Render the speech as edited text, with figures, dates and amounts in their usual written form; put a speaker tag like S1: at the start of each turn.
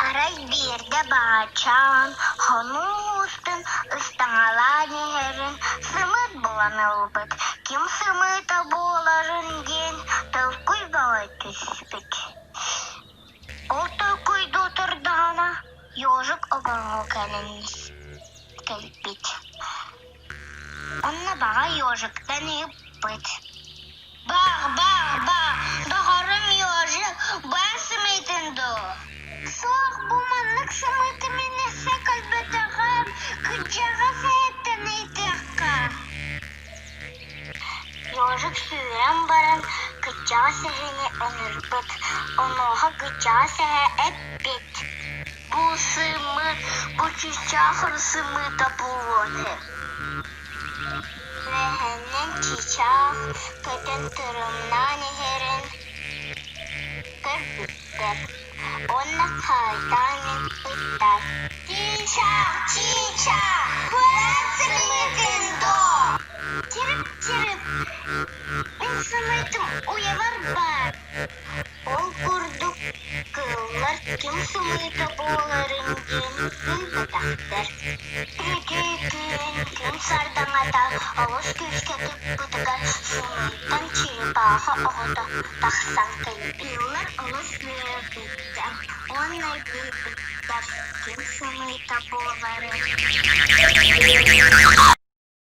S1: Арай биирдэ баҕачаан хонуу устун ыстаҥалаан иһэрин сымыыт булан ылбыт, ким сымыыта буоларын диэн толкуй бөҕө түспүт. Ол толкуйдуу турдаҕына, ежик обургу кэлэн кэлбит. Онно баҕа ежиктан ыыппыт: «Бах-бах-бах, доҕорум ежик, баар сымыытын дуу?» «Суох, бу маннык сымыыты мин өссө көрбөтөҕүм, кырдьаҕас эһэттэн ыйытыахха» Ежик сүүрэн баран кырдьаҕас эһэни ыҥырбыт, онуоха кырдьаҕас эһэ эппит: «Бу сымыыт, бу чыычаах сымыыта буолуон сөп» Үөһэнэн чыычаах көтөн тырымнаан иһэрин көрбүттэр уонна хаайтаан ыыппыттар: «Чыычаах, чыычаах, куорат сымыытын доо!» «Чырып-чырып, мин сымыытым уйабар баар» Ол курдук кыыллар ким сымыыта буоларын диэн билбэтэхтэр. Үтүө күн, күн сардаҥата олус күүскэ тыкпытыгар сымыыттан черепаха оҕото тахсан кэлбит. Кыыллар олус үөрбүттэр уонна билбиттэр ким сымыыта буоларын.